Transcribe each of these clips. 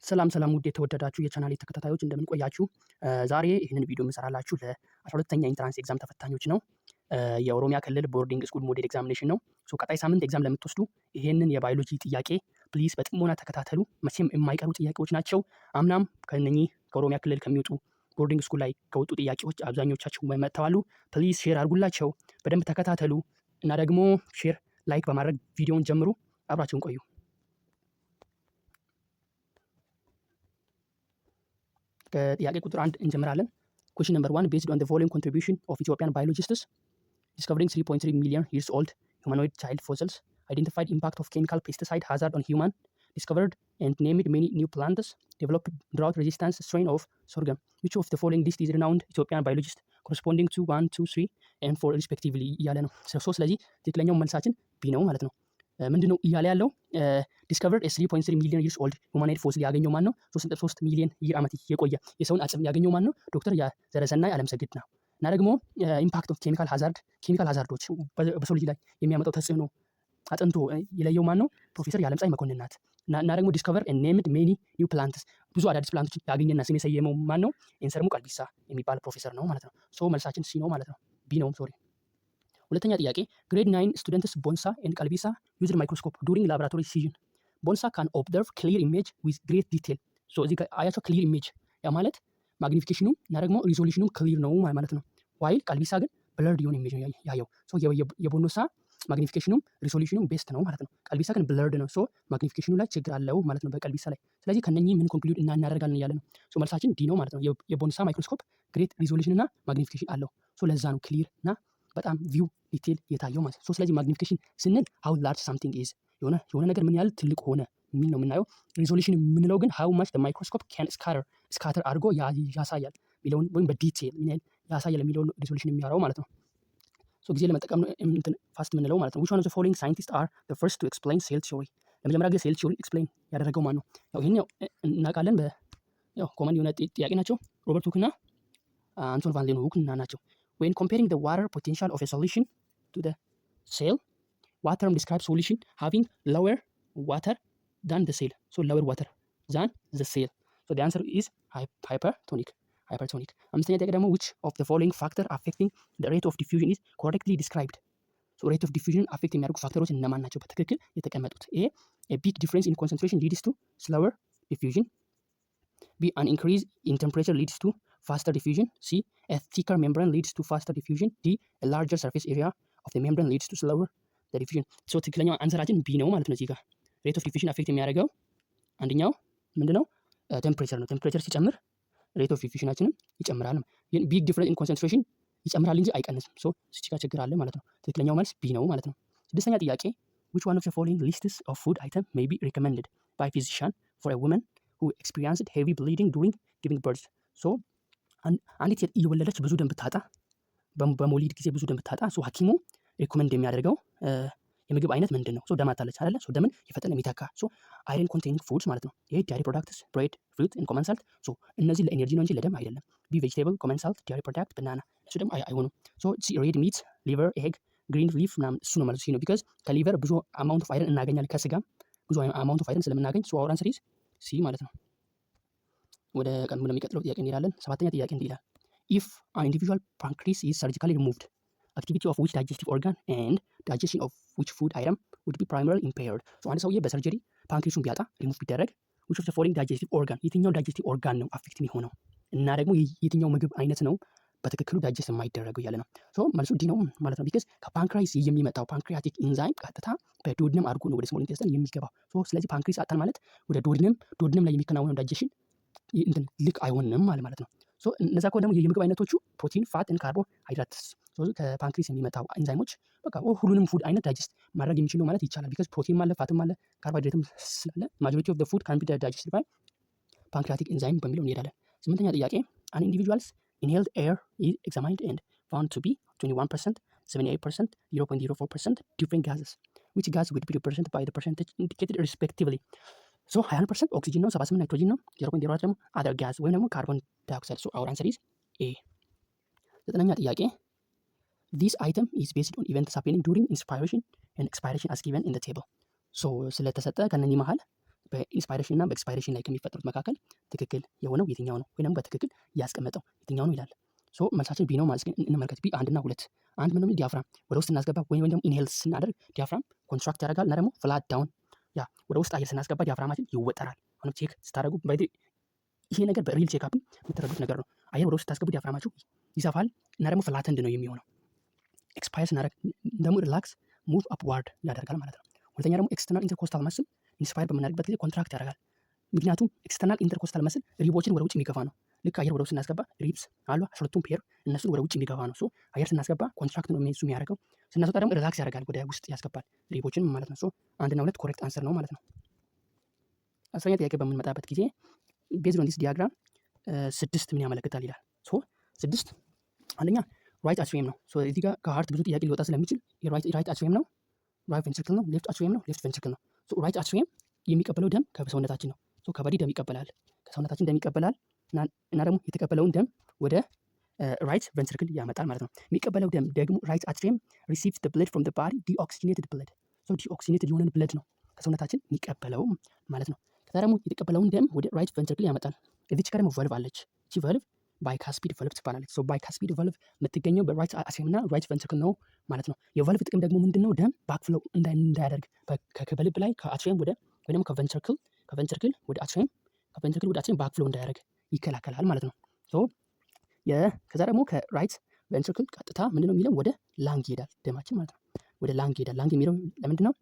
ሰላም ሰላም ውድ የተወደዳችሁ የቻናሌ ተከታታዮች፣ እንደምን ቆያችሁ? ዛሬ ይህንን ቪዲዮ የምሰራላችሁ ለ12ኛ entrance exam ተፈታኞች ነው። የኦሮሚያ ክልል boarding school model examination ነው። So ቀጣይ ሳምንት exam ለምትወስዱ ይህንን የባዮሎጂ ጥያቄ please በጥሞና ተከታተሉ። መቼም የማይቀሩ ጥያቄዎች ናቸው። አምናም ከነኚህ ከኦሮሚያ ክልል ከሚወጡ boarding school ላይ ከወጡ ጥያቄዎች አብዛኞቻቸው መጥተዋሉ። Please share አድርጉላቸው፣ በደንብ ተከታተሉ እና ደግሞ share፣ like በማድረግ ቪዲዮውን ጀምሩ። አብራችሁን ቆዩ። ከጥያቄ ቁጥር 1 እንጀምራለን። Question number 1: based on the following contribution of Ethiopian biologists, discovering 3.3 million years old humanoid child fossils, identified impact of chemical pesticide hazard on human, discovered and named many new plants, developed drought resistance strain of sorghum. Which of the following list is renowned Ethiopian biologist corresponding to 1, 2, 3 and 4 respectively እያለ ነው። So ስለዚህ ትክክለኛው መልሳችን B ነው ማለት ነው። ምንድን ነው እያለ ያለው? Discovered 3.3 million years old humanoid fossil ያገኘው ማን ነው? 3.3 ሚሊዮን year ዓመት የቆየ የሰውን አጽም ያገኘው ማን ነው? ዶክተር ዘረሰናይ አለምሰገድ ነው። እና ደግሞ impact of chemical hazard፣ chemical hazard ኦች በሰው ልጅ ላይ የሚያመጣው ተጽዕኖ አጥንቶ የለየው ማን ነው? ፕሮፌሰር የዓለምፀሐይ መኮንን ናት። እና ደግሞ discover named many new plants፣ ብዙ አዳዲስ plant ኦችን ያገኘና ስም የሰየመው ማን ነው? ኤንሰርሙ ቀልቢሳ የሚባል ፕሮፌሰር ነው ማለት ነው። So መልሳችን C ነው ማለት ነው። B ነው፣ sorry። ሁለተኛ ጥያቄ፣ grade 9 students ቦንሳ and ቀልቢሳ used microscope during laboratory session. ቦንሳ can observe clear image with great detail. So እዚህ ጋር አያቸው፣ clear image ያ ማለት magnification ኑ እና ደግሞ resolution ኑም clear ነው ማለት ነው። While ቀልቢሳ ግን blurred የሆነ image ነው ያየው። So የቦኖሳ magnification ኑም resolution ኑም best ነው ማለት ነው። ቀልቢሳ ግን blurred ነው። So magnification ኑ ላይ ችግር አለው ማለት ነው በቀልቢሳ ላይ። ስለዚህ ከነኚህ ምን conclude እና እናደርጋለን እያለ ነው። So መልሳችን D ነው ማለት ነው። የቦንሳ microscope great resolution እና magnification አለው። So ለዛ ነው clear እና በጣም view detail የታየው ማለት ነው። So ስለዚህ magnification ስንል how large something is፣ የሆነ ነገር ምን ያህል ትልቅ ሆነ የሚል ነው የምናየው። Resolution የምንለው ግን how much microscope can scatter አድርጎ ያሳያል የሚለውን ወይም በ detail ምን ያህል ያሳያል የሚለውን resolution የሚያወራው ማለት ነው። So ጊዜ ለመጠቀም ነው እንትን fast የምንለው ማለት ነው። Which one of the following scientist are the first to explain cell theory? ለመጀመሪያ ጊዜ cell theory explain ያደረገው ማን ነው? ያው ይሄን ያው እናውቃለን። ያው common የሆነ ጥያቄ ናቸው። ሮበርት ሁክ እና አንቶን ቫን ሊውዌንሁክ ናቸው። When comparing the water potential of a solution to the cell, what term describes solution having lower water than the cell? So lower water than the cell. So the answer is hypertonic. Hypertonic. አምስተኛ ጥያቄ ደግሞ፣ which of the following factor affecting the rate of diffusion is correctly described? So rate of diffusion affect የሚያደርጉ factor ኦች እነማን ናቸው በትክክል የተቀመጡት? A, a big difference in concentration leads to slower diffusion. B, an increase in temperature leads to faster diffusion. C, a thicker membrane leads to faster diffusion. D, a larger surface area of the membrane leads to slower the diffusion. So ትክክለኛው answer ኣችን B ነው ማለት ነው። እዚህ ጋር rate of diffusion affect የሚያደርገው አንደኛው ምንድነው? Temperature ነው። Temperature ሲጨምር rate of diffusion ኣችንም ይጨምራል። ግን big difference in concentration ይጨምራል እንጂ አይቀንስም። So እዚህ ጋር ችግር አለ ማለት ነው። ትክክለኛው መልስ B ነው ማለት ነው። ስድስተኛ ጥያቄ፣ which one of the following lists of food item may be recommended by physician for a woman who experienced heavy bleeding during giving birth? So አንዲት ሴት እየወለደች ብዙ ደም ብታጣ፣ በመውሊድ ጊዜ ብዙ ደም ብታጣ፣ so ሐኪሙ recommend የሚያደርገው የምግብ አይነት ምንድን ነው? So ደም አጣለች አይደለ? So ደምን የፈጠነ የሚተካ፣ so iron containing foods ማለት ነው። ይሄ dairy products፣ bread፣ fruit and common salt። So እነዚህ ለ energy ነው እንጂ ለደም አይደለም። B, vegetable፣ common salt፣ dairy product፣ banana፣ እሱ ደግሞ አይሆኑም። So C, red meat፣ liver፣ egg፣ green leaf ምናምን፣ እሱ ነው ማለት C ነው። Because ከ liver ብዙ amount of iron እናገኛለን፣ ከስጋም ብዙ amount of iron ስለምናገኝ፣ so our answer is C ማለት ነው። ወደ ወደሚቀጥለው ጥያቄ እንሄዳለን። ሰባተኛ ጥያቄ እንዲህ ይላል፣ ኢፍ አን ኢንዲቪጁዋል ፓንክሪስ ኢዝ ሰርጂካሊ ሪሙቭድ፣ አክቲቪቲ ኦፍ ዊች ዳይጀስቲቭ ኦርጋን ኤንድ ዳይጀሽን ኦፍ ዊች ፉድ አይተም ውድ ቢ ፕራይማሪ ኢምፔርድ? ሶ አንድ ሰውዬ በ surgery pancreas ኡን ቢያጣ፣ ሪሙቭ ቢደረግ፣ which of the following digestive organ፣ የትኛው digestive organ ነው affect የሚሆነው እና ደግሞ የትኛው ምግብ አይነት ነው በትክክሉ digest የማይደረገው እያለ ነው። So መልሱ D ነው ማለት ነው። Because ከ pancreas የሚመጣው pancreatic enzyme ቀጥታ በ duodenum አድርጎ ነው ወደ small intestine የሚገባው። So ስለዚህ pancreas አጣን ማለት ወደ duodenum ላይ የሚከናወነው digestion እንትን ልክ አይሆንም ማለት ነው። So እነዛ ከሆነ ደግሞ የምግብ አይነቶቹ protein፣ fat፣ carbohydrates። ከ pancreas የሚመጣው ኤንዛይሞች በቃ ሁሉንም food አይነት digest ማድረግ የሚችል ነው ማለት ይቻላል። Because ፕሮቲንም አለ፣ fat ም አለ፣ ካርቦሃይድሬትም ስላለ majority of food can be digested by pancreatic enzyme በሚለው እንሄዳለን። ስምንተኛ ጥያቄ፣ an individual's inhaled air is examined and found to be 21%, 78%, 0.04% different gases. Which gas would be represented by the percentage indicated respectively? So 21% ኦክሲጅን ነው፣ 78 ናይትሮጂን ነው፣ 0.04 ደግሞ other gas ወይም ደግሞ carbon dioxide። So our answer is A። ዘጠነኛ ጥያቄ፣ this item is based on events happening during inspiration and expiration as given in the table. So ስለተሰጠ ከነኚህ መሀል በ inspiration እና በ expiration ላይ ከሚፈጠሩት መካከል ትክክል የሆነው የትኛው ነው? ወይ ደግሞ በትክክል ያስቀመጠው የትኛው ነው ይላል። So መልሳችን B ነው ማለት እንመልከት። B አንድ እና ሁለት። አንድ ምንም diaphragm ወደ ውስጥ ስናስገባ ወይም ደግሞ inhale ስናደርግ diaphragm contract ያደርጋል እና ደግሞ flat down። ያ ወደ ውስጥ አየር ስናስገባ diaphragm ኣችን ይወጠራል። አሁንም check ስታደርጉ ይሄ ነገር በ real checkup የምትረዱት ነገር ነው። አየር ወደ ውስጥ ስታስገቡ diaphragm ኣችሁ ይሰፋል እና ደግሞ flattened ነው የሚሆነው። Expire ስናደርግ ደግሞ relax move upward ያደርጋል ማለት ነው። ሁለተኛ ደግሞ external intercostal muscle inspire በምናደርግበት ጊዜ contract ያደርጋል። ምክንያቱም external intercostal muscle rib ኦችን ወደ ውጭ የሚገፋ ነው። ልክ አየር ወደ ውስጥ ስናስገባ ribs አሉ 12ቱም pair፣ እነሱን ወደ ውጭ የሚገፋ ነው። So አየር ስናስገባ contract ነው እሱ የሚያደርገው። ስናስወጣ ደግሞ relax ያደርጋል፣ ወደ ውስጥ ያስገባል rib ኦችን ማለት ነው። So አንድና ሁለት correct answer ነው ማለት ነው። 10ኛ ጥያቄ በምንመጣበት ጊዜ based on this diagram ስድስት ምን ያመለክታል ይላል። So ስድስት አንደኛ right atrium ነው። So እዚህ ጋር ከ heart ብዙ ጥያቄ ሊወጣ ስለሚችል right atrium ነው፣ right ventricle ነው፣ left atrium ነው፣ left ventricle ነው። So right atrium የሚቀበለው ደም ከሰውነታችን ነው። So ከ body ደም ይቀበላል፣ ከሰውነታችን ደም ይቀበላል እና ደግሞ የተቀበለውን ደም ወደ right ventricle ያመጣል ማለት ነው። የሚቀበለው ደም ደግሞ right atrium receives the blood from the body, deoxygenated blood። So deoxygenated የሆነን blood ነው ከሰውነታችን የሚቀበለው ማለት ነው። ከዛ ደግሞ የተቀበለውን ደም ወደ right ventricle ያመጣል። እዚች ጋር ደግሞ ቫልቭ አለች። እቺ valve bicuspid valve ትባላለች። So bicuspid valve የምትገኘው በ right atrium እና right ventricle ነው ማለት ነው። የቫልቭ ጥቅም ደግሞ ምንድነው? ደም backflow እንዳያደርግ በልብ ላይ ከ atrium ወደ ወይ ደግሞ ከ ventricle ወደ atrium፣ ከ ventricle ወደ atrium backflow እንዳያደርግ ይከላከላል ማለት ነው። So ከዛ ደግሞ ከ right ventricle ቀጥታ ምንድነው የሚለው ወደ lung ይሄዳል ደማችን ማለት ነው። ወደ lung ይሄዳል። Lung የሚሄደው ለምንድነው?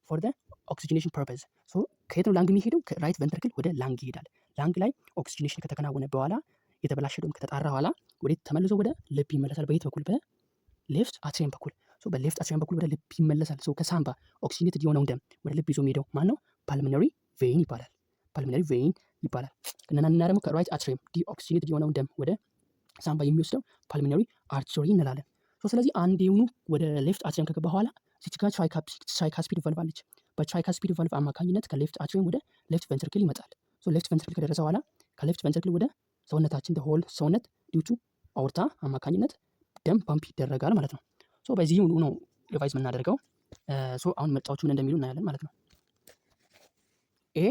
For the oxygenation purpose። So ከየት ነው lung የሚሄደው? ከ right ventricle ወደ lung ይሄዳል። Lung ላይ oxygenation ከተከናወነ በኋላ፣ የተበላሸ ደም ከተጣራ በኋላ ወዴት ተመልሶ ወደ ልብ ይመለሳል። በየት በኩል? በ left atrium በኩል። So በ left atrium በኩል ወደ ልብ ይመለሳል። So ከሳምባ oxygenated የሆነውን ደም ወደ ልብ ይዞ የሚሄደው ማን ነው? Pulmonary vein ይባላል። Pulmonary vein ይባላል። እና ደግሞ ከ right atrium deoxygenated የሆነውን ደም ወደ ሳምባ የሚወስደው pulmonary artery እንላለን። So ስለዚህ አንዴውኑ ወደ left atrium ከገባ በኋላ እዚች ጋር tricuspid valve አለች። በ tricuspid valve አማካኝነት ከ left atrium ወደ left ventricle ይመጣል። So left ventricle ከደረሰ በኋላ ከ left ventricle ወደ ሰውነታችን whole ሰውነት due to aorta አማካኝነት ደም ፓምፕ ይደረጋል ማለት ነው። So በዚህ ነው revise የምናደርገው። So አሁን ምርጫዎቹ ምን እንደሚሉ እናያለን ማለት ነው። A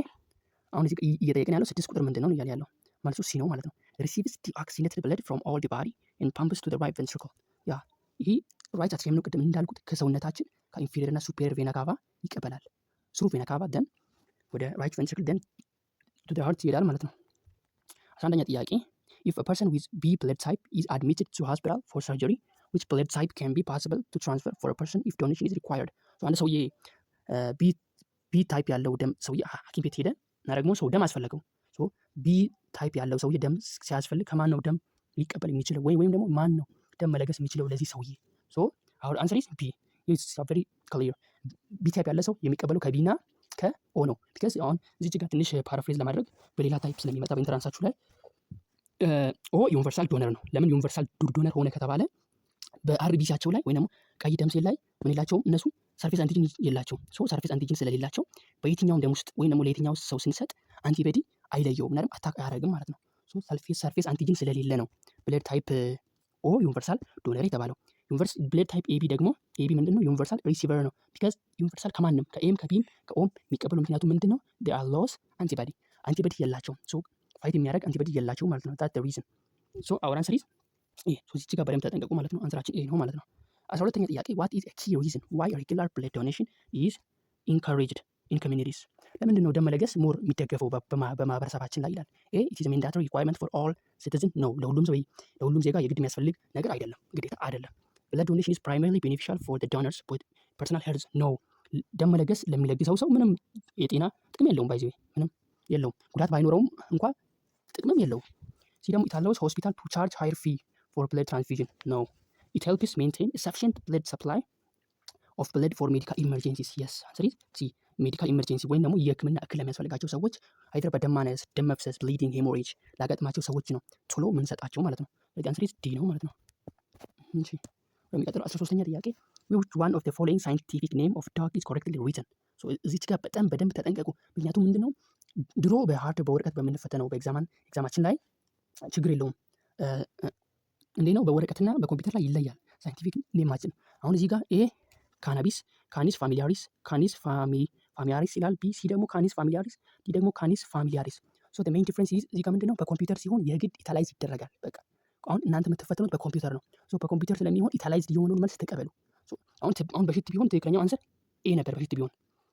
አሁን እዚህ እየጠየቅን ያለው ስድስት ቁጥር ምንድን ነው እያለ ያለው መልሱ C ነው ማለት ነው። Receives deoxygenated blood from all the body and pumps to the right ventricle። Yeah፣ ይህ right atrium ነው። ቅድም እንዳልኩት ከሰውነታችን ከ inferior እና superior vena cava ይቀበላል። Through vena cava then ወደ right ventricle, then to the heart ይሄዳል ማለት ነው። 11ኛ ጥያቄ፣ if a person with B blood type is admitted to hospital for surgery, which blood type can be possible to transfer for a person if donation is required? አንድ ሰውዬ B type ያለው ደም ሰውዬ ሐኪም ቤት ሄደ እና ደግሞ ሰው ደም አስፈለገው። B type ያለው ሰውዬ ደም ሲያስፈልግ ከማን ነው ደም ሊቀበል የሚችለው ወይም ደግሞ ማን ነው ደም መለገስ የሚችለው ለዚህ ሰውዬ? So our answer is B። It's very clear። B type ያለ ሰው የሚቀበለው ከ B እና ከ O ነው። Because አሁን እዚህ ጋር ትንሽ paraphrase ለማድረግ በሌላ type ስለሚመጣ በ entrance ኣችሁ ላይ O universal donor ነው። ለምን universal donor ሆነ ከተባለ በ RBC ያቸው ላይ ወይ ደግሞ ቀይ ደም ሴል ላይ ምን የላቸውም እነሱ? Surface antigen የላቸውም። So surface antigen ስለሌላቸው በየትኛውም ደም ውስጥ ወይም ደግሞ ለየትኛው ሰው ስንሰጥ antibody አይለየውም እና ደግሞ attack አያደርግም ማለት ነው። So surface antigen ስለሌለ ነው blood type O universal donor የተባለው። Blood type AB ደግሞ፣ AB ምንድን ነው? Universal receiver ነው። Because universal ከማንም ከኤም ከቢም ከኦም የሚቀበሉ ምክንያቱ ምንድን ነው? Are loss antibody፣ antibody የላቸውም። So fight የሚያደርግ antibody የላቸውም ማለት ነው። That reason። So our answer is A። So እዚህ ጋር በደንብ ተጠንቀቁ ማለት ነው። Answer ኣችን A ነው ማለት ነው። 12ኛ ጥያቄ፣ what is key reason why regular blood donation is encouraged in communities? ለምንድን ነው ደም መለገስ more የሚደገፈው በማህበረሰባችን ላይ ይላል። A, it is mandatory requirement for all citizen ነው። ለሁሉም ሰው፣ ለሁሉም ዜጋ የግድ የሚያስፈልግ ነገር አይደለም፣ ግዴታ አይደለም። Blood donation is primarily beneficial for the donors personal health ነው። ደም መለገስ ለሚለግሰው ሰው ምንም የጤና ጥቅም የለውም። By the way ምንም የለውም። ጉዳት ባይኖረውም እንኳ ጥቅምም የለውም። C ደግሞ it allows hospital to charge higher fee for blood transfusion ነው። It helps maintain sufficient blood supply of blood for medical emergencies። Yes, answer is C። Medical emergency ወይም ደግሞ የህክምና እክል ለሚያስፈልጋቸው ሰዎች either በደም ማነስ፣ ደም መፍሰስ፣ bleeding፣ hemorrhage ላጋጥማቸው ሰዎች ነው ቶሎ የምንሰጣቸው ማለት ነው። ስለዚህ answer is D ነው ማለት ነው። እሺ፣ በሚቀጥለው 13ኛ ጥያቄ፣ which one of the following scientific name of dog is correctly written? እዚች ጋር በጣም በደንብ ተጠንቀቁ። ምክንያቱም ምንድነው ድሮ በ hard በወረቀት በምንፈተነው በ exam ኣችን ላይ ችግር የለውም። እንዴ ነው በወረቀትና በኮምፒውተር ላይ ይለያል scientific name ኣችን። አሁን እዚህ ጋር A canis፣ Canis familiaris፣ Canis Familiaris ይላል። B C ደግሞ Canis familiaris፣ D ደግሞ Canis familiaris። So main difference እዚህ ጋር ምንድነው? በኮምፒውተር ሲሆን የግድ italicize ይደረጋል። በቃ አሁን እናንተ የምትፈተኑት በኮምፒውተር ነው። So በኮምፒውተር ስለሚሆን italicized የሆነውን መልስ ተቀበሉ። አሁን አሁን በ sheet ቢሆን ትክክለኛው answer A ነበር በ sheet ቢሆን፣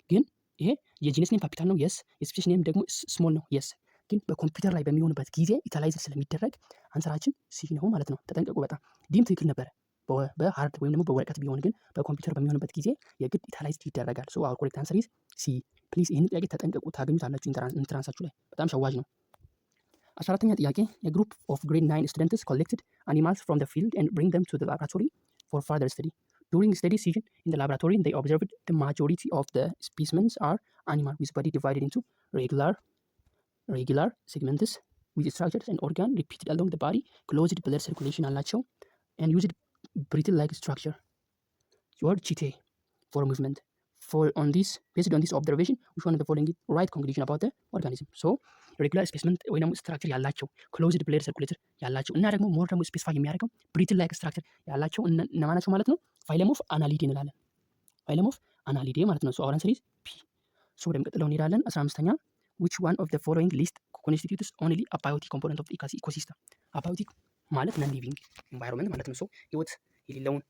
ግን ይሄ የ genus name capital ነው፣ yes፣ የ species name ደግሞ small ነው፣ yes፣ ግን በኮምፒውተር ላይ በሚሆንበት ጊዜ italicize ስለሚደረግ answer ኣችን C ነው ማለት ነው። ተጠንቀቁ በጣም። D ም ትክክል ነበረ በ hard ወይም ደግሞ በወረቀት ቢሆን፣ ግን በኮምፒውተር በሚሆንበት ጊዜ የግድ italicized ይደረጋል። So our correct answer is C። Please ይህንን ጥያቄ ተጠንቀቁ፣ ታገኙታላችሁ entrance ኣችሁ ላይ፣ በጣም ሸዋጅ ነው። 14ኛ ጥያቄ፣ የ group of grade 9 students collected animals from the field and bring them to the laboratory for further study. During study session in the laboratory, they observed the majority of the specimens are animal with body divided into regular segments with structures and organ repeated along the body, closed blood circulation አላቸው and used brittle like structure or chaetae for movement. For on this Based on this observation, which one of the following is right conclusion about the organism? So regular specimen ወይ ደግሞ structure ያላቸው፣ closed blood circulator ያላቸው እና ደግሞ more ደግሞ specify የሚያደርገው brittle like structure ያላቸው እነማን ናቸው ማለት ነው? Phylum of Annelidae እንላለን። Phylum of Annelidae ማለት ነው። So our answer is B። So ወደሚቀጥለው እንሄዳለን። 15ኛ፣ which one of the following list constitutes only abiotic component of ecosystem? Abiotic ማለት non living environment ማለት ነው። So ህይወት የሌለውን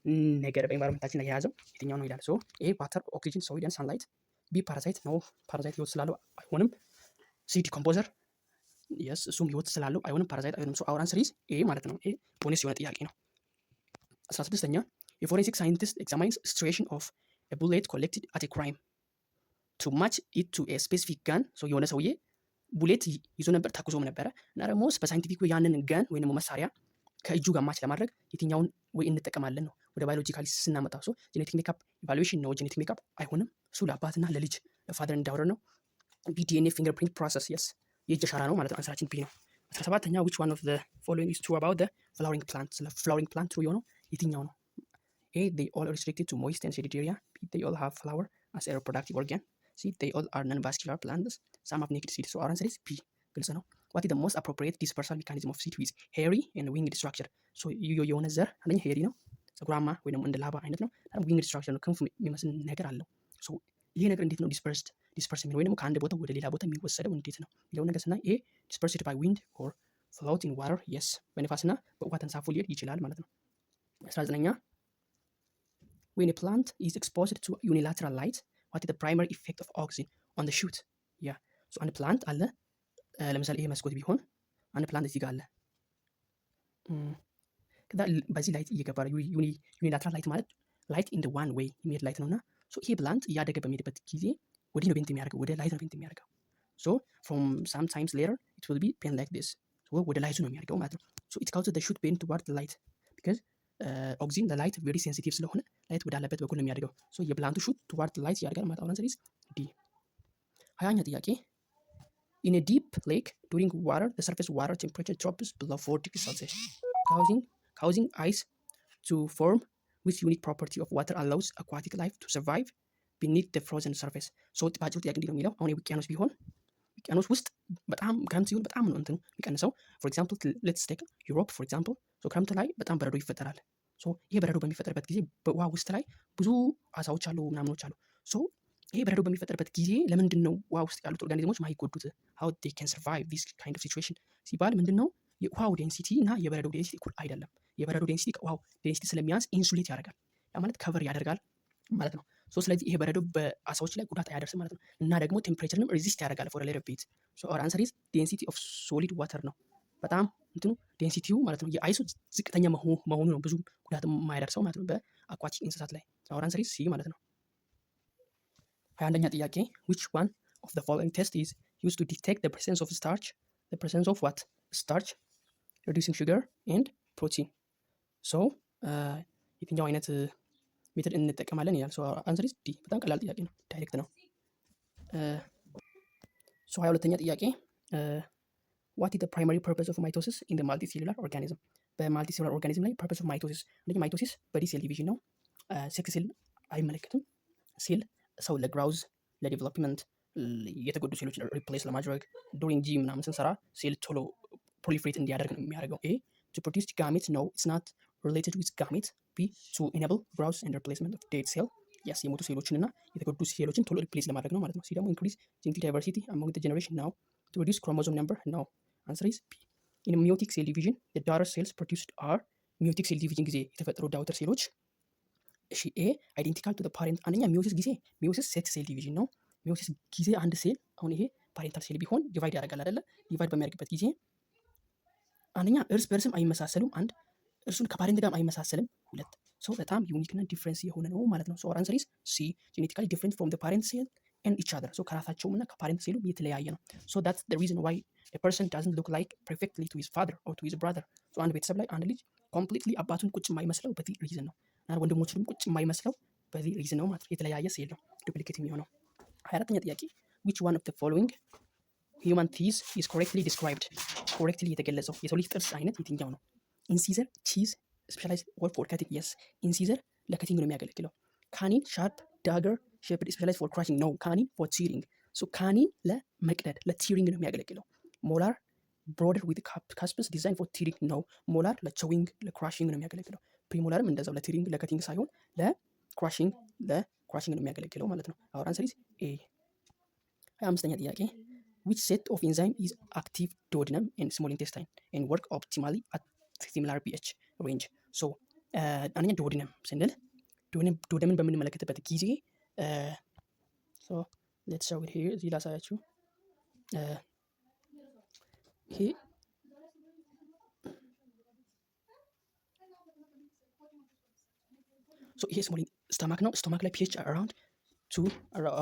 ነገር በ environment ኣችን ላይ የያዘው የትኛው ነው ይላል። So A water፣ oxygen፣ soil and sunlight፣ B parasite ነው። Parasite ህይወት ስላለው አይሆንም። C decomposer፣ yes፣ እሱም ህይወት ስላለው አይሆንም። Parasite አይሆንም። So our answer is A ማለት ነው። A bonus የሆነ ጥያቄ ነው። 16ኛ፣ የ forensic scientist examines striation of bullet collected at crime to match it to specific gun። የሆነ ሰውዬ bullet ይዞ ነበር፣ ተኩሶም ነበረ እና ደግሞ በ scientific ያንን gun ወይም ደግሞ መሳሪያ ከእጁ ጋር match ለማድረግ የትኛውን ወይ እንጠቀማለን ነው ወደ biologically ስናመጣው። So genetic makeup evaluation ነው። Genetic makeup አይሆንም። እሱ ለአባትና ለልጅ ለ father and daughter ነው። B DNA fingerprint process፣ yes፣ የእጅ አሻራ ነው ማለት ነው። Answer ኣችን B ነው። 17ኛ፣ which one of the following is true about the flowering plant? ስለ flowering plant true የሆነው የትኛው ነው? A, they all restricted to moist and shaded area፣ B, they all have flower as a reproductive organ፣ C, they all are non vascular plants፣ some have naked seed። So our answer is B፣ ግልጽ ነው። What is the most appropriate dispersal mechanism of seed with hairy and winged structure? So የሆነ ዘር አንደኛ hairy ነው፣ ፀጉራማ ወይ ደግሞ እንደ ላባ አይነት ነው። Winged structure ነው፣ ክንፍ የሚመስል ነገር አለው። So ይሄ ነገር እንዴት ነው disperse የሚለው ወይ ደግሞ ከአንድ ቦታ ወደ ሌላ ቦታ የሚወሰደው እንዴት ነው የሚለው ነገር ስናይ A, dispersed by wind or float in water፣ yes፣ በንፋስና በውሃ ተንሳፎ ሊሄድ ይችላል ማለት ነው። 19ኛ፣ when plant is exposed to unilateral light, what is the primary effect of auxin on the shoot? Yeah, so አንድ plant አለ፣ ለምሳሌ ይሄ መስኮት ቢሆን አንድ plant እዚህ ጋር አለ። ከዛ በዚህ light እየገባ፣ unilateral light ማለት light in one way የሚሄድ light ነው እና ይሄ plant እያደገ በሚሄድበት ጊዜ ወዲህ ነው bend የሚያደርገው፣ ወደ light ነው bend የሚያደርገው። So from some times later it will be bend like this፣ ወደ light ኡ ነው የሚያደርገው ማለት ነው። So it causes the shoot bend toward light because auxin ለ light very sensitive ስለሆነ light ወዳለበት በኩል ነው የሚያደርገው። So የ plant ኡ shoot toward light ያደርጋል ማለት ነው። Answer is D። 20ኛ ጥያቄ፣ in a deep lake during water the surface water temperature drops below 4 degrees Celsius, causing ice to form. Which unique property of water allows aquatic life to survive beneath the frozen surface? So በአጭሩ ጥያቄ እንዲህ ነው የሚለው። አሁን የውቅያኖስ ቢሆን ውቅያኖስ ውስጥ በጣም ክረምት ሲሆን በጣም ነው እንትኑ የሚቀንሰው። For example, let's take Europe for example። So ክረምት ላይ በጣም በረዶ ይፈጠራል። So ይሄ በረዶ በሚፈጠርበት ጊዜ በውሃ ውስጥ ላይ ብዙ አሳዎች አሉ፣ ምናምኖች አሉ። So ይሄ በረዶ በሚፈጠርበት ጊዜ ለምንድን ነው ውሃ ውስጥ ያሉት organism ኦች ማይጎዱት? How they can survive this kind of situation ሲባል ምንድን ነው፣ የውሃው density እና የበረዶ density እኩል አይደለም። የበረዶ density ከውሃው density ስለሚያንስ insulate ያደርጋል። ያ ማለት cover ያደርጋል ማለት ነው። So ስለዚህ ይሄ በረዶ በአሳዎች ላይ ጉዳት አያደርስም ማለት ነው። እና ደግሞ temperature ንም resist ያደርጋል for little bit። So our answer is density of solid water ነው። በጣም እንትኑ density ው ማለት ነው የ ice ኡ ዝቅተኛ መሆኑ ነው ብዙ ጉዳት የማያደርሰው ማለት ነው በ aquatic እንስሳት ላይ። Our answer is C ማለት ነው። 21ኛ ጥያቄ፣ which one of the following test is used to detect the presence of starch, the presence of what? Starch, reducing sugar and protein። So የትኛው አይነት method እንጠቀማለን ይላል። So answer is D። በጣም ቀላል ጥያቄ ነው፣ direct ነው። So 22ኛ ጥያቄ፣ what is the primary purpose of mitosis in the multicellular organism? በ multicellular organism ላይ purpose of mitosis፣ አንደኛ mitosis body cell division ነው። Sex cell አይመለከትም። ሴል ሰው ለ growth፣ ለ development፣ የተጎዱ ሴሎችን replace ለማድረግ፣ during gym ምናምን ስንሰራ ሴል ቶሎ proliferate እንዲያደርግ ነው የሚያደርገው። A, to produce gamete፣ no, it's not related with gamete። B, to enable growth and replacement of dead cell። Yes, የሞቱ ሴሎችን እና የተጎዱ ሴሎችን ቶሎ replace ለማድረግ ነው ማለት ነው። C ደግሞ increase genetic diversity among the generation ነው። To reduce chromosome number ነው። Answer is B. In meiotic cell division, the daughter cells produced are? Meiotic cell division ጊዜ የተፈጠሩ daughter ሴሎች፣ እሺ፣ A, identical to parent። አንደኛ meiosis ጊዜ፣ meiosis sex cell division ነው። Meiosis ጊዜ አንድ ሴል፣ አሁን ይሄ parental cell ቢሆን divide ያደርጋል አይደለ? Divide በሚያደርግበት ጊዜ አንደኛ እርስ በርስም አይመሳሰሉም። አንድ እርሱን ከ parent ጋርም አይመሳሰልም። ሁለት፣ so በጣም unique እና difference የሆነ ነው ማለት ነው። So answer is C, genetically different from parent cell and each other። So ከራሳቸውም እና ከ parent ሴሉ የተለያየ ነው። So that's the reason why a person doesn't look like perfectly to his father or to his brother። So አንድ ቤተሰብ ላይ አንድ ልጅ completely አባቱን ቁጭ የማይመስለው በዚህ reason ነው እና ወንድሞቹንም ቁጭ የማይመስለው በዚህ reason ነው ማለት ነው። የተለያየ ሴል ነው duplicate የሚሆነው። 24ኛ ጥያቄ፣ which one of the following human teeth is correctly described? Correctly የተገለጸው የሰው ልጅ ጥርስ አይነት የትኛው ነው? Incisor teeth specialized or for cutting። Yes, incisor ለ cutting ነው የሚያገለግለው። Canine sharp dagger shaped, specialized for crushing ነው። Canine for tearing። So canine ለመቅደድ፣ ለ tearing ነው የሚያገለግለው። Molar broader with cusps, design for tearing ነው። Molar ለ chewing፣ ለ crushing ነው የሚያገለግለው። Premolar ም እንደዛው ለ tearing፣ ለ cutting ሳይሆን ለ crushing ነው የሚያገለግለው ማለት ነው። Our answer is A። 25ኛ ጥያቄ፣ which set of enzyme is active duodenum and small intestine and work optimally at similar pH range? So አንደኛ duodenum ስንል፣ duodenum ን በምንመለከትበት ጊዜ፣ let's show it here፣ እዚህ ላሳያችሁ። ይሄ፣ so ይሄ small stomach ነው። Stomach ላይ pH around 2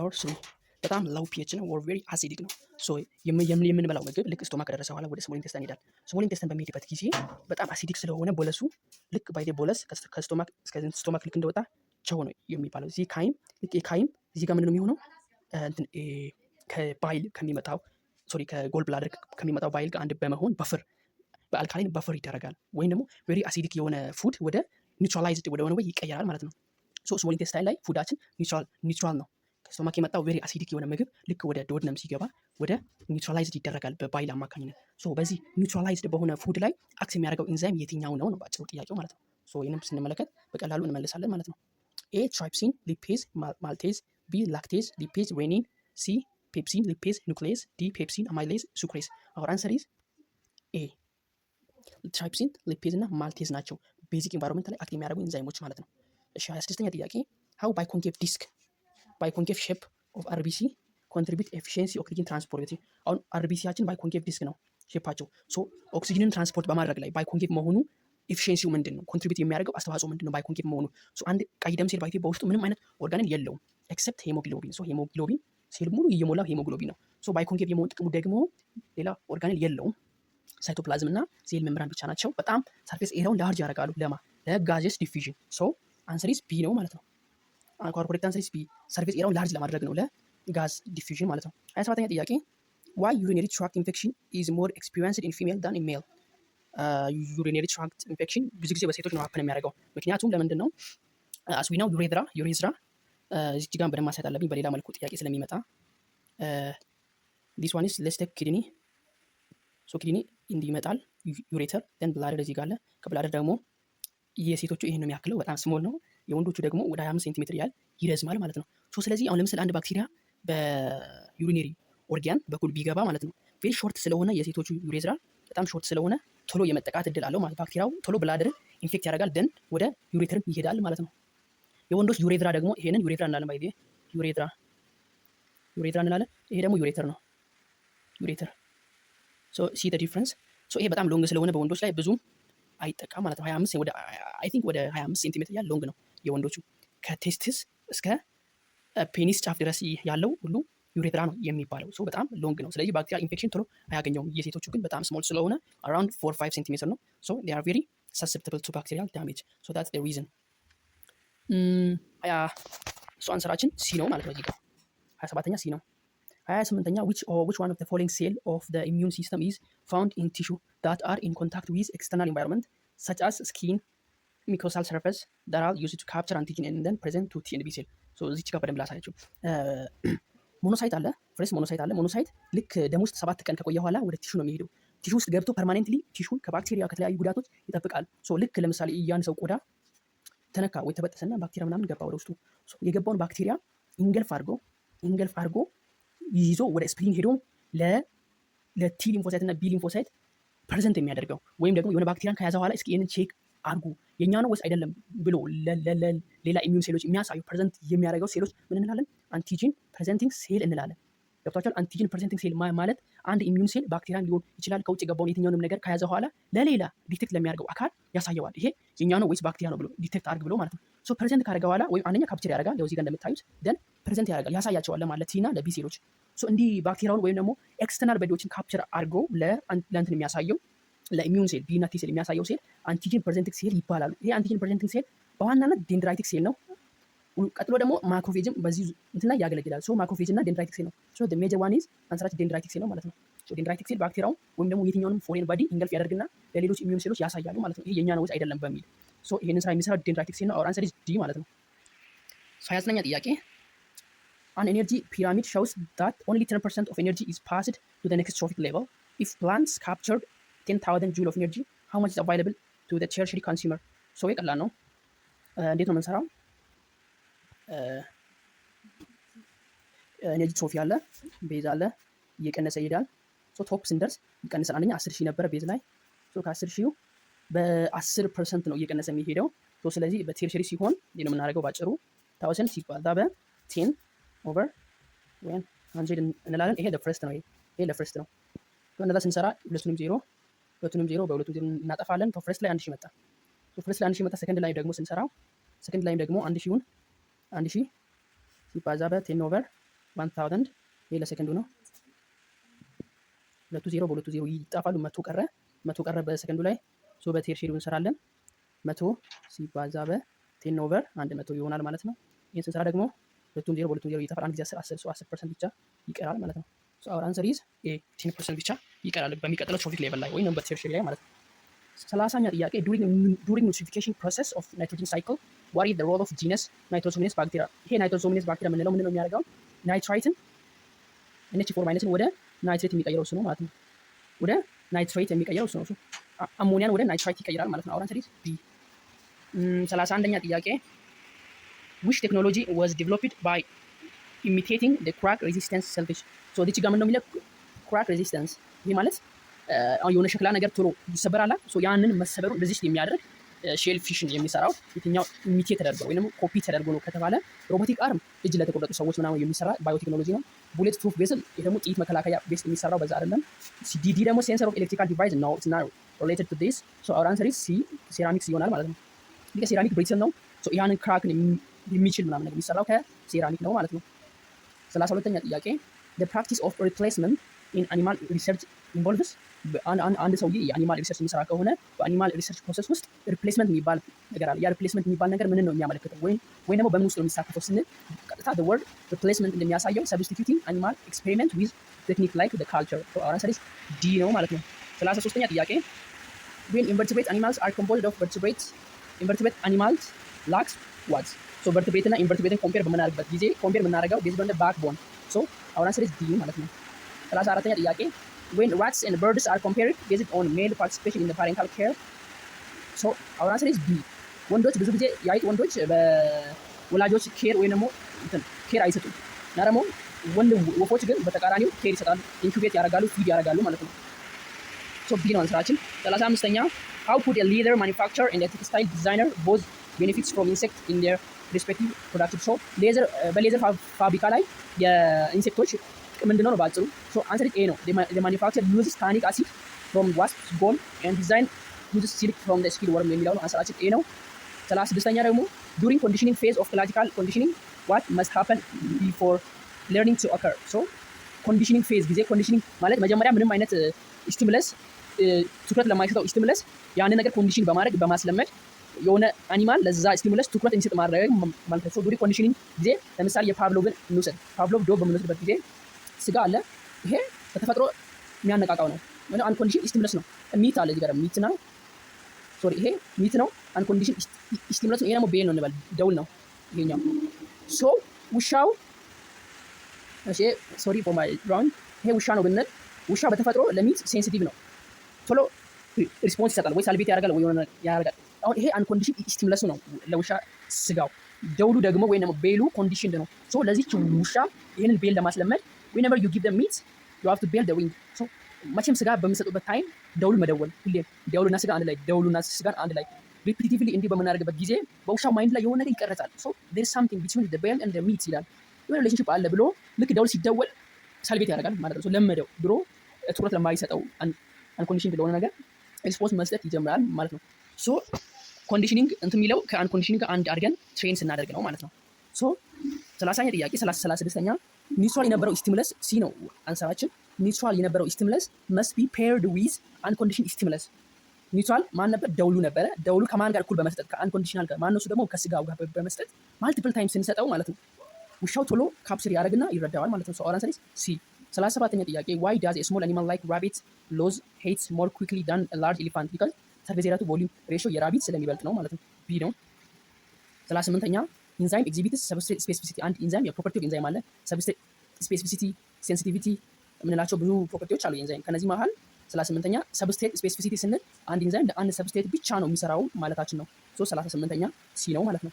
or 3፣ በጣም low pH ነው or very acidic ነው። So የምንበላው ምግብ ልክ stomach ከደረሰ በኋላ ወደ small intestine ይሄዳል። Small intestine በሚሄድበት ጊዜ በጣም acidic ስለሆነ bolus ኡ ልክ by bolus ከ stomach እስከ stomach ልክ እንደወጣ ቸው ነው የሚባለው። እዚህ chyme፣ ልክ chyme እዚህ ጋር ምንድነው የሚሆነው? እንትን ከ bile ከሚመጣው፣ sorry፣ ከ gall bladder ከሚመጣው bile ጋር አንድ በመሆን buffer፣ በ alkaline buffer ይደረጋል። ወይም ደግሞ very acidic የሆነ food ወደ neutralized ወደ ሆነ ወይ ይቀየራል ማለት ነው። So small intestine ላይ food ኣችን neutral ነው። ከ stomach የመጣው very acidic የሆነ ምግብ ልክ ወደ duodenum ሲገባ ወደ neutralized ይደረጋል በ bile አማካኝነት። So በዚህ neutralized በሆነ food ላይ act የሚያደርገው ኢንዛይም የትኛው ነው ነው በአጭሩ ጥያቄው ማለት ነው። So ይህንም ስንመለከት በቀላሉ እንመልሳለን ማለት ነው። A, trypsin, lipase, maltase፣ B, lactase, lipase, rennin፣ C, pepsin, lipase, nuclease፣ D, pepsin, amylase, sucrase። Our answer is A። Trypsin, lipase እና maltase ናቸው basic environment ላይ act የሚያደርጉ ኢንዛይሞች ማለት ነው። እሺ፣ 26ኛ ጥያቄ፣ how biconcave disc, biconcave shape of RBC contribute efficiency oxygen transport? አሁን RBC ያችን biconcave disc ነው shape ኣቸው። So oxygen ን transport በማድረግ ላይ biconcave መሆኑ efficiency ው ምንድን ነው? Contribute የሚያደርገው አስተዋጽኦ ምንድን ነው? Biconcave መሆኑ፣ so አንድ ቀይ ደም ሴል ባይቴ በውስጡ ምንም አይነት organelle የለውም except hemoglobin። So hemoglobin cell ሙሉ እየሞላው ሄሞግሎቢን ነው። So biconcave የመሆን ጥቅሙ ደግሞ ሌላ organelle የለውም። ሳይቶፕላዝም እና cell membrane ብቻ ናቸው። በጣም surface area ውን large ያደርጋሉ ለማ ለ gases diffusion። So answer is B ነው ማለት ነው። Correct answer is B። Surface area ውን large ለማድረግ ነው ለ gas diffusion ማለት ነው። 27ኛ ጥያቄ፣ why urinary tract infection is more experienced in female than in male? Urinary tract infection ብዙ ጊዜ በሴቶች ነው happen የሚያደርገው። ምክንያቱም ለምንድን ነው? As we know, urethra እዚህ ጋር በደንብ ማሳየት አለብኝ በሌላ መልኩ ጥያቄ ስለሚመጣ። This one is, let's take kidney። So kidney እንዲህ ይመጣል፣ ureter, then bladder እዚህ ጋር አለ። ከ bladder ደግሞ የሴቶቹ ይህን ነው የሚያክለው፣ በጣም small ነው። የወንዶቹ ደግሞ ወደ 25 ሴንቲሜትር ያህል ይረዝማል ማለት ነው። So ስለዚህ አሁን ለምሳሌ አንድ ባክቴሪያ በ urinary organ በኩል ቢገባ ማለት ነው፣ very short ስለሆነ፣ የሴቶቹ urethra በጣም short ስለሆነ ቶሎ የመጠቃት እድል አለው ማለት፣ ባክቴሪያው ቶሎ bladder ን infect ያደርጋል፣ then ወደ ureter ም ይሄዳል ማለት ነው። የወንዶች urethra ደግሞ ይሄንን urethra እንላለን፣ by urethra፣ urethra እንላለን። ይሄ ደግሞ ureter ነው። Ureter, so see the difference። So ይሄ በጣም long ስለሆነ በወንዶች ላይ ብዙም አይጠቃም ማለት ነው። 25 ወደ፣ I think ወደ 25 ሴንቲሜትር ያህል long ነው የወንዶቹ። ከ testis እስከ penis ጫፍ ድረስ ያለው ሁሉ urethra ነው የሚባለው። So በጣም long ነው። ስለዚህ bacterial infection ቶሎ አያገኘውም። የሴቶቹ ግን በጣም small ስለሆነ around 4 5 ሴንቲሜትር ነው። So they are very susceptible to bacterial damage። So that's the reason። ሀያ እሱ answer ኣችን C ነው ማለት ነው። እዚህ ጋር 27ኛ C ነው። 28ኛ፣ which one of the following cell of the immune system is found in tissue that are in contact with external environment, such as skin, mucosal surface, that are used to capture antigen and then present to T and B cell? So እዚች ጋር በደንብ ላሳያችሁ። Monocyte አለ፣ first monocyte አለ። Monocyte ልክ ደም ውስጥ 7 ቀን ከቆየ በኋላ ወደ tissue ነው የሚሄደው። Tissue ውስጥ ገብቶ permanently tissue ን ከባክቴሪያ፣ ከተለያዩ ጉዳቶች ይጠብቃል። So ልክ ለምሳሌ ያን ሰው ቆዳ ተነካ ወይ ተበጠሰና ባክቴሪያ ምናምን ገባ ወደ ውስጡ። የገባውን ባክቴሪያ engulf አድርጎ ይዞ ወደ spleen ሄዶ ለ T lymphocyte እና B lymphocyte present የሚያደርገው ወይም ደግሞ የሆነ ባክቴሪያን ከያዘ በኋላ እስኪ ይህንን check አድርጉ፣ የእኛ ነው ወይስ አይደለም ብሎ ሌላ immune ሴሎች የሚያሳዩ፣ present የሚያደርገው ሴሎች ምን እንላለን? Antigen presenting cell እንላለን። ገብቷችኋል? Antigen presenting cell ማለት አንድ immune cell ባክቴሪያን ሊሆን ይችላል፣ ከውጭ የገባውን የትኛውንም ነገር ከያዘ በኋላ ለሌላ detect ለሚያደርገው አካል ያሳየዋል። ይሄ የኛ ነው ወይስ ባክቴሪያ ነው ብሎ detect አድርግ ብሎ ማለት ነው። So present ካደረገ በኋላ ወይም አንደኛ capture ያደርጋል፣ ያው እዚህ ጋር እንደምታዩት፣ then present ያደርጋል፣ ያሳያቸዋል ለማለት T እና ለ B ሴሎች። So እንዲህ ባክቴሪያውን ወይም ደግሞ external body ዎችን capture አድርጎ ለእንትን የሚያሳየው፣ ለ immune cell B እና T cell የሚያሳየው cell antigen presenting cell ይባላሉ። ይሄ antigen presenting cell በዋናነት dendritic cell ነው። ቀጥሎ ደግሞ macrophage ም በዚህ እንትን ላይ ያገለግላል። So macrophage እና dendritic cell ነው። So major one is answer ኣችን dendritic cell ነው ማለት ነው። So dendritic cell ባክቴሪያውን ወይም ደግሞ የትኛውንም foreign body engulf ያደርግና ለሌሎች immune ሴሎች ያሳያሉ ማለት ነው። ይሄ የኛ ነው ወይስ አይደለም በሚል። So ይሄንን ስራ የሚሰራው dendritic cell ነው። Our answer is D ማለት ነው። So 29ኛ ጥያቄ፣ an energy pyramid shows that only 10% of energy is passed to the next trophic level. If plants captured 10,000 joule of energy, how much is available to the tertiary consumer? So ቀላል ነው። እንዴት ነው የምንሰራው? Energy trophy አለ፣ base አለ፣ እየቀነሰ ይሄዳል። So top ስንደርስ ይቀንሳል። አንደኛ 10,000 ነበረ base ላይ። So ከ10 ሺው በ10% ነው እየቀነሰ የሚሄደው። So ስለዚህ በ tertiary ሲሆን እንዴት ነው የምናደርገው? ባጭሩ 1,000 ሲባዛ በ 10 over 100 እንላለን። ይሄ ለ first ነው። ይሄ ለ first ነው። እንደዛ ስንሰራ ሁለቱንም ዜሮ በሁለቱም ዜሮ እናጠፋለን። First ላይ 1,000 መጣ። First ላይ 1,000 መጣ። ሰከንድ ላይ ደግሞ ስንሰራው ሰከንድ ላይም ደግሞ 1,000ውን 1,000 ሲባዛ በ 10 over 1,000፣ ይሄ ለሰከንዱ ነው። ሁለቱ ዜሮ በሁለቱ ዜሮ ይጣፋሉ። 100 ቀረ፣ 100 ቀረ በሰከንዱ ላይ። So በ tertiary ው እንሰራለን። 100 ሲባዛ በ 10 over 100 ይሆናል ማለት ነው። ይህን ስንሰራ ደግሞ ሁለቱም ዜሮ በሁለቱም ዜሮ ይጠፋል። አንድ ጊዜ 10 10፣ so 10% ብቻ ይቀራል ማለት ነው። So our answer is A፣ 10% ብቻ ይቀራል በሚቀጥለው trophic level ላይ ወይም በ tertiary ላይ ማለት ነው። 30ኛ ጥያቄ፣ during nitrification process of nitrogen cycle, what is the role of genus Nitrosomonas bacteria? ይሄ Nitrosomonas bacteria የምንለው ምንድን ነው የሚያደርገው? Nitrite ን NH4 minus ን ወደ nitrate የሚቀይረው እሱ ነው ማለት ነው። ወደ nitrate የሚቀይረው እሱ ነው። አሞኒያን ወደ nitrite ይቀይራል ማለት ነው። Our answer is B። 31ኛ ጥያቄ፣ which technology was developed by imitating the crack resistance shellfish? So እዚች ጋር ምንድነው የሚለው? Crack resistance፣ ይሄ ማለት አሁን የሆነ ሸክላ ነገር ቶሎ ይሰበራል። So ያንን መሰበሩን resist የሚያደርግ shellfish ን የሚሰራው የትኛው imitate ተደርጎ ወይም ኮፒ ተደርጎ ነው ከተባለ robotic arm እጅ ለተቆረጡ ሰዎች ምናምን የሚሰራ ባዮቴክኖሎጂ ነው። Bullet proof vessel ይህ ደግሞ ጥይት መከላከያ vest የሚሰራው በዛ አይደለም። D ደግሞ sensor of electrical device ነው፣ it's not related to this። So our answer is C፣ ceramics ይሆናል ማለት ነው። because ceramic brittle ነው። So ያንን crack ን የሚችል ምናምን ነገር የሚሰራው ከሴራሚክ ነው ማለት ነው። 32ኛ ጥያቄ፣ the practice of replacement in animal research involves፣ አንድ ሰውዬ የ animal research የሚሰራ ከሆነ በ animal research process ውስጥ replacement የሚባል ነገር አለ። ያ replacement የሚባል ነገር ምንን ነው የሚያመለክተው ወይም ደግሞ በምን ውስጥ ነው የሚሳተፈው ስንል ቀጥታ the word replacement እንደሚያሳየው substituting animal experiment with technique like the culture። So our answer is D ነው ማለት ነው። 33ኛ ጥያቄ፣ when invertebrate animals are composed of vertebrates, invertebrate animals lacks what? So vertebrate እና invertebrate ን compare በምናደርግበት ጊዜ compare የምናደርገው based on backbone። So our answer is D ማለት ነው። 34ኛ ጥያቄ፣ when rats and birds are compared based on male participation in the parental care፣ so our answer is B። ወንዶች ብዙ ጊዜ የአይጥ ወንዶች በወላጆች care ወይም ደግሞ እንትን care አይሰጡም እና ደግሞ ወንድ ወፎች ግን በተቃራኒው care ይሰጣሉ፣ incubate ያደርጋሉ፣ feed ያደርጋሉ ማለት ነው። So B ነው answer ኣችን። 35ኛ፣ how could a leather manufacturer and a textile designer both benefits from insect in their respective production? So leather በ leather ፋብሪካ ላይ የ insect ኦች ጥቅም ምንድነው ነው በአጭሩ። So answer A ነው። Manufacture uses tannic acid from wasp gall and design uses silk from the silk worm የሚለው ነው። Answer ኣችን A ነው። 36ኛ ደግሞ፣ during conditioning phase of classical conditioning, what must happen before learning to occur? So conditioning phase ጊዜ፣ conditioning ማለት መጀመሪያ ምንም አይነት stimulus፣ ትኩረት ለማይሰጠው stimulus ያንን ነገር condition በማድረግ፣ በማስለመድ የሆነ animal ለዛ stimulus ትኩረት እንዲሰጥ ማድረግ ማለት ነው። During conditioning ጊዜ ለምሳሌ የፓቭሎቭን እንውሰድ። ፓቭሎቭ dog በምንወስድበት ጊዜ ስጋ አለ። ይሄ በተፈጥሮ የሚያነቃቃው ነው። Unconditioned stimulus ነው። Meat አለ እዚህ ጋር፣ meat ነው። Sorry፣ ይሄ meat ነው። Unconditioned stimulus ነው። ይሄ ደግሞ bell ነው እንበል፣ ደውል ነው ይሄኛው። So ውሻው፣ እሺ፣ sorry for my drawing፣ ይሄ ውሻ ነው ብንል ውሻ በተፈጥሮ ለ meat sensitive ነው። ቶሎ response ይሰጣል፣ ወይ salivate ያደርጋል ወይ የሆነ ያደርጋል። አሁን ይሄ unconditioned stimulus ኡ ነው ለውሻ ስጋው። ደውሉ ደግሞ ወይም ደግሞ bell ኡ conditioned ነው። So ለዚች ውሻ ይህንን bell ለማስለመድ whenever you give them meat, you have to bell the ring። So መቼም ስጋ በሚሰጡበት time ደውሉ መደወል፣ ሁሌም ደውሉና ስጋ አንድ ላይ፣ ደውሉና ስጋን አንድ ላይ repetitively እንዲህ በምናደርግበት ጊዜ በውሻው mind ላይ የሆነ ነገር ይቀረጻል። So there something between the bell and the meat ይላል፣ የሆነ relationship አለ ብሎ ልክ ደውል ሲደወል salivate ያደርጋል ማለት ነው። ለመደው። ድሮ ትኩረት ለማይሰጠው unconditioned ለሆነ ነገር response መስጠት ይጀምራል ማለት ነው። So conditioning እንትን የሚለው ከ unconditioning ጋር አንድ አድርገን train ስናደርግ ነው ማለት ነው። So 30ኛ ጥያቄ፣ 36ኛ፣ neutral የነበረው stimulus፣ C ነው answer ኣችን። Neutral የነበረው stimulus must be paired with unconditioned stimulus። Neutral ማን ነበር? ደውሉ ነበረ። ደውሉ ከማን ጋር እኩል በመስጠት? ከ unconditional ጋር። ማን እሱ ደግሞ? ከስጋው ጋር በመስጠት multiple time ስንሰጠው ማለት ነው ውሻው ቶሎ capture ያደርግና ይረዳዋል ማለት ነው። So our answer is C። 37ኛ ጥያቄ፣ why does small animal like rabbit lose height more quickly than large elephant? Because surface area to volume ratio የ rabbit ስለሚበልጥ ነው ማለት ነው። B ነው። 38ኛ፣ enzyme exhibits substrate specificity። አንድ ኢንዛይም የ property of enzyme አለ። Substrate specificity፣ sensitivity የምንላቸው ብዙ property ዎች አሉ የኢንዛይም። ከነዚህ መሀል 38ኛ substrate specificity ስንል አንድ ኢንዛይም ለአንድ substrate ብቻ ነው የሚሰራው ማለታችን ነው። So 38ኛ C ነው ማለት ነው።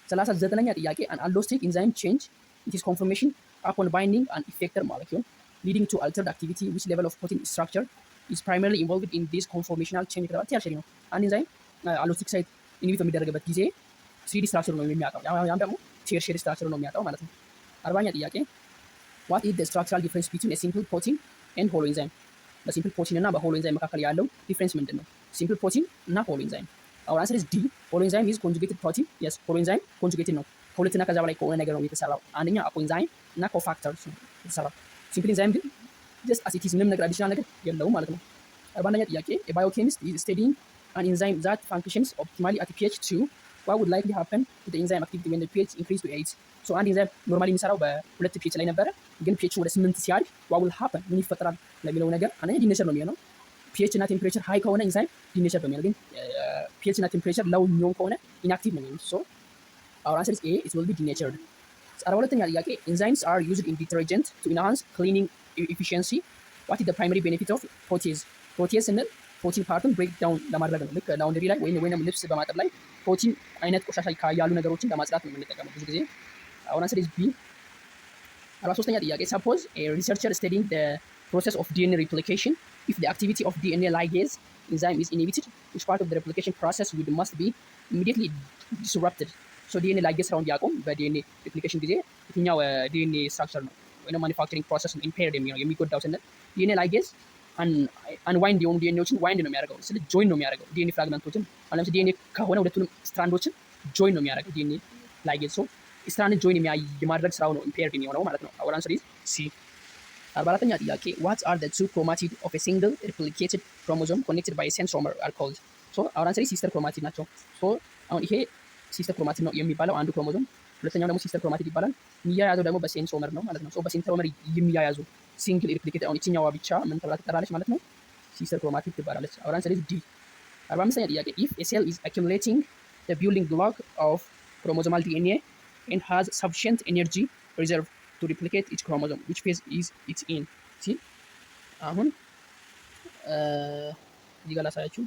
39ኛ ጥያቄ፣ an allosteric enzyme change its conformation upon binding an effector molecule, leading to altered activity. Which level of protein structure is primarily involved in this conformational change ከተባለ tertiary ነው። አንድ ኢንዛይም allosteric site inhibit በሚደረግበት ጊዜ 3D structure ነው የሚያጣው። ያም ደግሞ tertiary structure ነው የሚያጣው ማለት ነው። 40ኛ ጥያቄ፣ what is the structural difference between simple protein and holoenzyme? በ simple protein እና በ holoenzyme መካከል ያለው difference ምንድን ነው? Simple protein እና holoenzyme፣ our answer is D። Holoenzyme is conjugated protein። Yes, holoenzyme conjugated ነው። ከሁለትና ከዛ በላይ ከሆነ ነገር ነው የተሰራው። አንደኛ apoenzyme እና cofactors ነው የተሰራው። Simple enzyme ግን just as it is፣ ምንም ነገር additional ነገር የለውም ማለት ነው። 41ኛ ጥያቄ፣ biochemist is studying an enzyme that functions optimally at pH 2. What would likely happen to the enzyme activity when the pH increase to 8? So አንድ ኢንዛይም normally የሚሰራው በ2 pH ላይ ነበረ፣ ግን pH ወደ 8 ሲያድግ what will happen፣ ምን ይፈጠራል ለሚለው ነገር አንደኛ denature ነው የሚሆነው። pH እና temperature high ከሆነ enzyme denature ነው የሚሆነው፣ ግን pH እና temperature low የሚሆን ከሆነ inactive ነው የሚሆነው። So our answer is A, it will be denatured። 42ኛ ጥያቄ፣ enzymes are used in detergent to enhance cleaning efficiency. What is the primary benefit of protease? Protease ስንል protein part ን break down ለማድረግ ነው። ልክ laundry ላይ ወይም ልብስ በማጠብ ላይ ፕሮቲን አይነት ቆሻሻ ያሉ ነገሮችን ለማጽዳት ነው የምንጠቀመው ብዙ ጊዜ። Our answer is B። 43ኛ ጥያቄ፣ suppose researcher studying the process of DNA replication. If the activity of DNA ligase enzyme is inhibited, which part of the replication process would must be immediately disrupted? So DNA ligase ስራውን ቢያቆም በ DNA replication ጊዜ የትኛው DNA structure ነው ወይም manufacturing process ነው impaired የሚሆነው፣ የሚጎዳው ስንል DNA ligase unwind የሆኑ DNA ዎችን wind ነው የሚያደርገው፣ ስለ join ነው የሚያደርገው DNA fragment ኦችን። አሁን ለምሳሌ ዲኤንኤ ከሆነ ሁለቱንም strand ኦችን join ነው የሚያደርገው DNA ligase። So strand join የማድረግ ስራው ነው impaired የሚሆነው ማለት ነው። Our answer is C። 44ኛ ጥያቄ፣ what are the two chromatid of a single replicated chromosome connected by centromere are called? So our answer is sister chromatid ናቸው። So አሁን ይሄ sister chromatid ነው የሚባለው አንዱ ክሮሞዞም፣ ሁለተኛው ደግሞ sister chromatid ይባላል። የሚያያዘው ደግሞ በ centromere ነው ማለት ነው። So በ centromere የሚያያዙ single replicated፣ አሁን ይችኛዋ ብቻ ምን ተብላ ትጠራለች ማለት ነው? Sister chromatid ትባላለች። Our answer is D። 45ኛ ጥያቄ፣ if a cell is accumulating the building block of chromosomal DNA and has sufficient energy reserve to replicate each chromosome, which phase is it in? ሲል አሁን እዚህ ጋር ላሳያችሁ።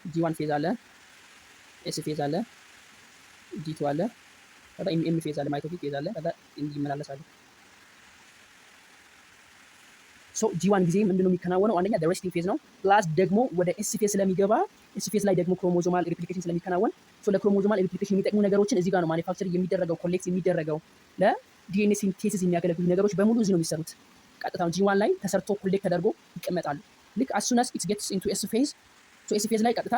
G1 phase አለ፣ S phase አለ፣ G2 አለ፣ ከዛ M phase አለ፣ mitotic phase አለ፣ ከዛ እንዲህ ይመላለሳሉ። So G1 ጊዜ ምንድነው የሚከናወነው? አንደኛ resting phase ነው። Plus ደግሞ ወደ S phase ስለሚገባ S phase ላይ ደግሞ chromosomal replication ስለሚከናወን፣ so ለ chromosomal replication የሚጠቅሙ ነገሮችን እዚህ ጋር ነው manufacture የሚደረገው፣ collect የሚደረገው። ለ DNA synthesis የሚያገለግሉ ነገሮች በሙሉ እዚህ ነው የሚሰሩት። ቀጥታ G1 ላይ ተሰርቶ collect ተደርጎ ይቀመጣሉ። ልክ as soon as it gets into S phase፣ so S phase ላይ ቀጥታ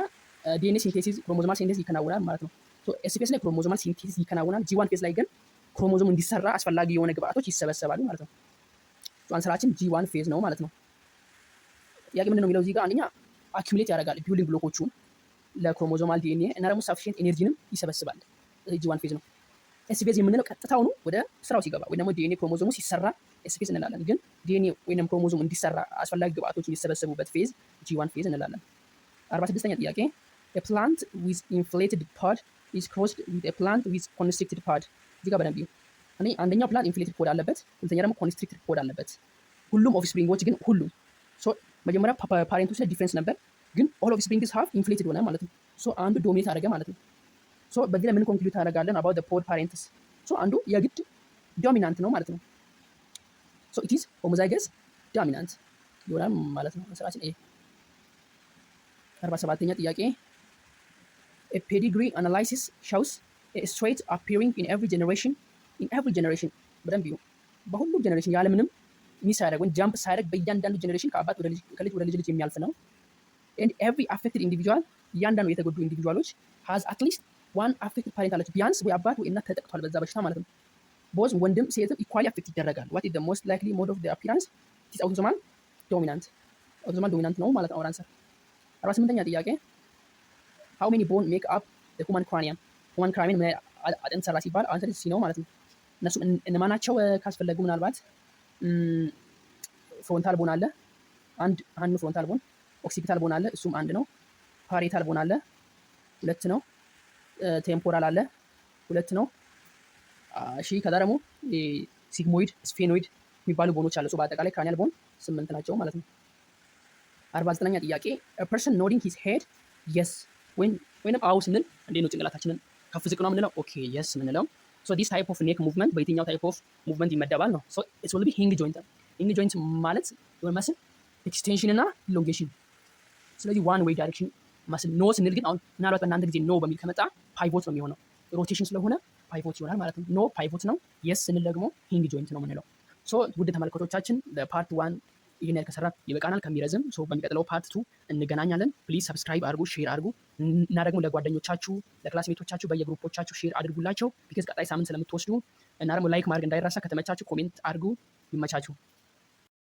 DNA synthesis፣ chromosomal synthesis ይከናወናል ማለት ነው። So S phase ላይ chromosomal synthesis ይከናወናል። G1 phase ላይ ግን ክሮሞዞም እንዲሰራ አስፈላጊ የሆነ ግብአቶች ይሰበሰባሉ ማለት ነው። Answer ኣችን G1 phase ነው ማለት ነው። ጥያቄ ምንድን ነው የሚለው እዚህ ጋር? አንደኛ accumulate ያደርጋል building block ኦቹን ለ chromosomal DNA እና ደግሞ sufficient energy ንም ይሰበስባል። G1 phase ነው። S phase የምንለው ቀጥታውኑ ወደ ስራው ሲገባ ወይ ደግሞ ዲኤንኤ ክሮሞዞሙ ሲሰራ S phase እንላለን። ግን ዲኤንኤ ወይም ክሮሞዞም እንዲሰራ አስፈላጊ ግብአቶች የሚሰበሰቡበት phase G1 phase እንላለን። 46ኛ ጥያቄ፣ plant with inflated pod is crossed with plant with constricted pod። እዚህ ጋር በደንብ እዩ። አንደኛው plant inflated pod አለበት፣ ሁለተኛ ደግሞ constricted pod አለበት። ሁሉም offspring ኦች ግን ሁሉም መጀመሪያ parent ኦች ላይ difference ነበር፣ ግን all offsprings have inflated ሆነ ማለት ነው። So አንዱ dominate አደረገ ማለት ነው። So በዚህ ላይ ምን conclude ታደርጋለን about poor parents? So አንዱ የግድ dominant ነው ማለት ነው። So it is homozygous dominant ይሆናል ማለት ነው። ስራችን A። 47ኛ ጥያቄ፣ pedigree analysis shows trait appearing in every generation, in every generation። በደንብ ይሁ፣ በሁሉም generation ያለምንም miss ሳያደርግ ወይም jump ሳያደርግ በእያንዳንዱ generation ከአባት ወደ ልጅ፣ ከልጅ ወደ ልጅ ልጅ የሚያልፍ ነው። And every affected individual፣ እያንዳንዱ የተጎዱ individual ኦች has at least one affected parent አላቸው። ቢያንስ ወይ አባት ወይ እናት ተጠቅቷል በዛ በሽታ ማለት ነው። Both ወንድም ሴትም equally affect ይደረጋል። What is the most likely mode of the appearance? Is autosomal dominant። Autosomal dominant ነው ማለት ነው our answer። 48ኛ ጥያቄ፣ how many bone make up human cranium? Human cranium ምን አጥንት ሰራ ሲባል answer C ነው ማለት ነው። እነሱም እነማናቸው ካስፈለጉ ምናልባት frontal bone አለ፣ አንድ አንዱ frontal bone፣ occipital bone አለ፣ እሱም አንድ ነው። Parietal bone አለ፣ ሁለት ነው። Temporal አለ፣ ሁለት ነው። እሺ፣ ከዛ ደግሞ sigmoid፣ sphenoid የሚባሉ bone ኦች አሉ። በአጠቃላይ cranial bone ስምንት ናቸው ማለት ነው። 49ኛ ጥያቄ፣ person nodding his head yes ወይንም አው ስንል እንዴት ነው ጭንቅላታችንን ከፍ ዝቅ ነው የምንለው? Okay, yes የምንለው። So this type of neck movement በየትኛው type of movement ይመደባል ነው? So it will be hinge joint ነው። Hinge joint ማለት የሆነ muscle extension እና elongation፣ ስለዚህ one way direction muscle። No ስንል ግን አሁን ምናልባት በእናንተ ጊዜ no በሚል ከመጣ pivot ነው የሚሆነው። Rotation ስለሆነ pivot ይሆናል ማለት ነው። No pivot ነው። Yes ስንል ደግሞ hinge joint ነው የምንለው። So ውድ ተመልካቾቻችን፣ ለ part one ይህን ያህል ከሰራ ይበቃናል ከሚረዝም። So በሚቀጥለው part two እንገናኛለን። Please subscribe አድርጉ፣ share አድርጉ እና ደግሞ ለጓደኞቻችሁ፣ ለ classmate ኦቻችሁ፣ በየ group ኦቻችሁ share አድርጉላቸው። Because ቀጣይ ሳምንት ስለምትወስዱ እና ደግሞ like ማድረግ እንዳይረሳ። ከተመቻችሁ comment አድርጉ። ይመቻችሁ።